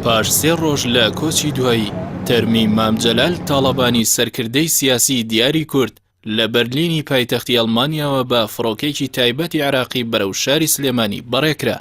پاش سێ ڕۆژ لە کۆچی دوایی، تەرمی مام جەلال تاڵەبانی سەرکردەی سیاسی دیاری کورد لە بەرلینی پایتەختی ئەڵمانیاوە بە فڕۆکەیەکی تایبەتی عێراقی بەرەو شاری سلێمانی بەڕێکرا.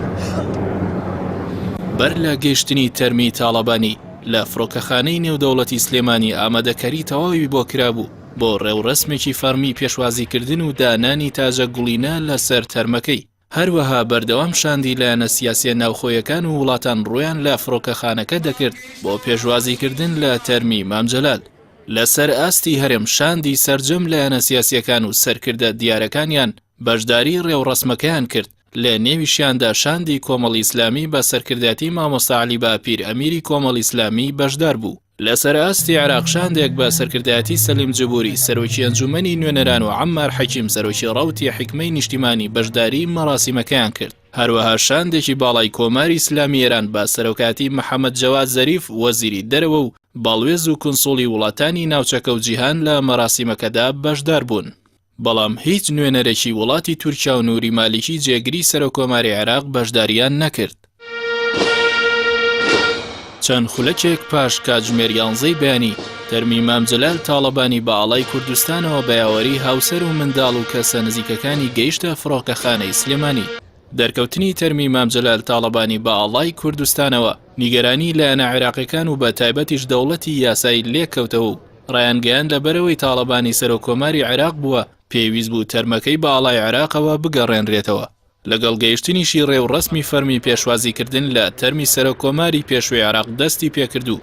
بەر لە گەیشتنی تەرمی تاڵەبانی لە فڕۆکەخانەی نێودەوڵەتی سلێمانی ئامادەکاری تەواوی بۆ کرابوو بۆ ڕێوڕەسمێکی فەڕمی پێشوازیکردن و دانانی تاجە گوڵینە لەسەر تەرمەکەی. هەروەها بەردەوام شاندی لایەنە سیاسیە ناوخۆیەکان و وڵاتان ڕوویان لە فڕۆکەخانەکە دەکرد بۆ پێشوازیکردن لە تەرمی مام جەلال. لەسەر ئاستی هەرێم شاندی سەرجەم لایەنە سیاسیەکان و سەرکردە دیارەکانیان بەشداری ڕێوڕەسمەکەیان کرد، لە نێویشیاندا شاندی کۆمەڵی ئیسلامی بە سەرکردایەتی مامۆستا عەلی باپیر ئەمیری کۆمەڵی ئیسلامی بەشدار بوو. لەسەر ئاستی عێراق شاندێک بە سەرکردایەتی سەلیم جبوری سەرۆکی ئەنجومەنی نوێنەران و عەممار حەکیم سەرۆکی ڕەوتی حیکمەی نیشتیمانی بەشداری مەراسیمەکەیان کرد. هەروەها شاندێکی باڵای کۆماری ئیسلامی ئێران بە سەرۆکایەتی محەمەد جەواد زەریف وەزیری دەرەوە و باڵوێز و کونسوڵی وڵاتانی ناوچەکە و جیهان لە مەراسیمەکەدا بەشدار بوون. بەڵام هیچ نوێنەرێکی وڵاتی تورکیا و نوری مالیکی جێگری سەرۆککۆماری عێراق بەشدارییان نەکرد. چەند خولەکێک پاش کاتژمێر یانزەی بەیانی، تەرمی مام جەلال تاڵەبانی بە ئاڵای کوردستانەوە بە یاوەری هاوسەر و منداڵ و کەسە نزیکەکانی گەیشتە فڕۆکەخانەی سلێمانی. دەرکەوتنی تەرمی مام جەلال تاڵەبانی بە ئاڵای کوردستانەوە، نیگەرانی لایەنە عێراقیەکان و بە تایبەتیش دەوڵەتی یاسای لێکەوتەوە و ڕایانگەیاند لەبەرئەوەی تاڵەبانی سەرۆککۆماری عێراق بووە، پێویست بوو تەرمەکەی بە ئاڵای عێراقەوە بگەڕێنرێتەوە. لەگەڵ گەیشتنیشی ڕێوڕەسمی فەرمی پێشوازیکردن لە تەرمی سەرۆککۆماری پێشووی عێراق دەستی پێکرد و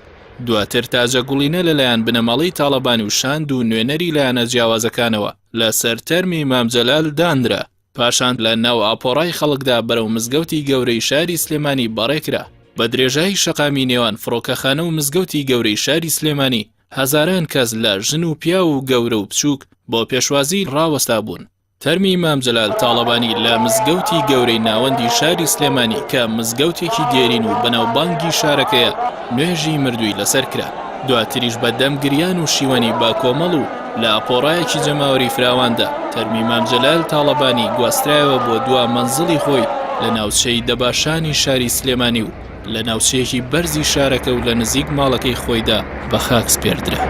دواتر تاجەگوڵینە لەلایەن بنەماڵەی تاڵەبانی و شاند و نوێنەری لایەنە جیاوازەکانەوە لەسەر تەرمی مام جەلال دانرا. پاشان لە ناو ئاپۆڕای خەڵکدا بەرەو مزگەوتی گەورەی شاری سلێمانی بەڕێکرا. بە درێژایی شەقامی نێوان فڕۆکەخانە و مزگەوتی گەورەی شاری سلێمانی هەزاران کەس لە ژن و پیاو و گەورە و بچووک بۆ پێشوازی ڕاوەستابوون. تەرمی مام جەلال تاڵەبانی لە مزگەوتی گەورەی ناوەندی شاری سلێمانی کە مزگەوتێکی دێرین و بەناوبانگی شارەکەیە نوێژی مردووی لەسەر کرا. دواتریش بە دەم گریان و شیوەنی بە کۆمەڵ و لە ئاپۆڕایەکی جەماوەری فراواندا تەرمی مام جەلال تاڵەبانی گواسترایەوە بۆ دوا مەنزڵی خۆی لە ناوچەی دەباشانی شاری سلێمانی و لە ناوچەیەکی بەرزی شارەکە و لە نزیک ماڵەکەی خۆیدا بە خاک سپێردرا.